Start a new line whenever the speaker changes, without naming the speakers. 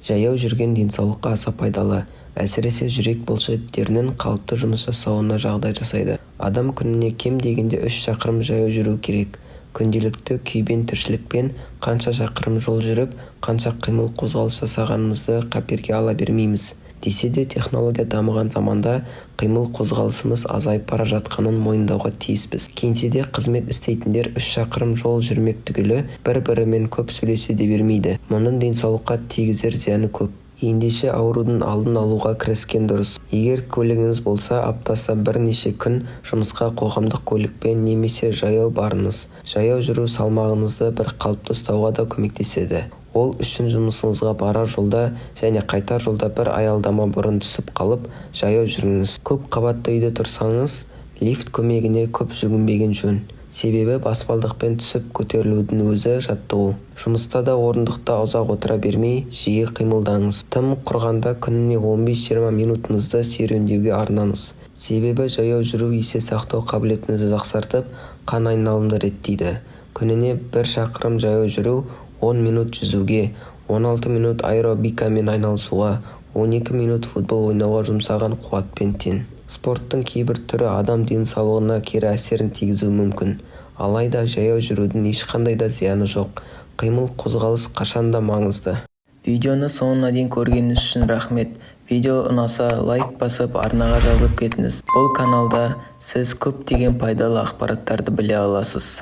Жаяу жүрген денсаулыққа аса пайдалы. Әсіресе жүрек бұлшықеттерінің қалыпты жұмыс жасауына жағдай жасайды. Адам күніне кем дегенде 3 шақырым жаяу жүруі керек. Күнделікті күйбең тіршілікпен қанша шақырым жол жүріп, қанша қимыл-қозғалыс жасағанымызды қаперге ала бермейміз. Десе де технология дамыған заманда қимыл-қозғалысымыз азайып бара жатқанын мойындауға тиіспіз. Кеңседе қызмет істейтіндер 3 шақырым жол жүрмек түгілі, бір-бірімен көп сөйлесе де бермейді. Мұның денсаулыққа тигізер зияны көп. Ендеше аурудың алдын алуға кіріскен дұрыс. Егер көлігіңіз болса, аптасына бірнеше күн жұмысқа қоғамдық көлікпен немесе жаяу барыңыз. Жаяу жүру салмағыңызды бір қалыпты ұстауға да көмектеседі. Ол үшін жұмысыңызға барар жолда және қайтар жолда бір аялдама бұрын түсіп қалып, жаяу жүріңіз. Көп қабатты үйде тұрсаңыз, лифт көмегіне көп жүгінбеген жөн. Себебі баспалдақпен түсіп-көтерілудің өзі жаттығу. Жұмыста да орындықта ұзақ отыра бермей, жиі қимылдаңыз. Тым құрғанда күніне 15-20 минутыңызды серуендеуге арнаңыз. Себебі жаяу жүру есте сақтау қабілетіңізді жақсартып, қан айналымды реттейді. Күніне 1 шақырым жаяу жүру 10 минут жүзуге, 16 минут аэробикамен айналысуға, 12 минут футбол ойнауға жұмсаған қуатпен тең. Спорттың кейбір түрі адам денсаулығына кері әсерін тигізуі мүмкін. Алайда жаяу жүрудің ешқандай да зияны жоқ. Қимыл-қозғалыс қашанда маңызды.
Видеоны соңына дейін көргеніңіз үшін рахмет! Видео ұнаса, лайк басып, арнаға жазылып кетіңіз. Бұл каналда сіз көптеген пайдалы ақпараттарды біле аласыз.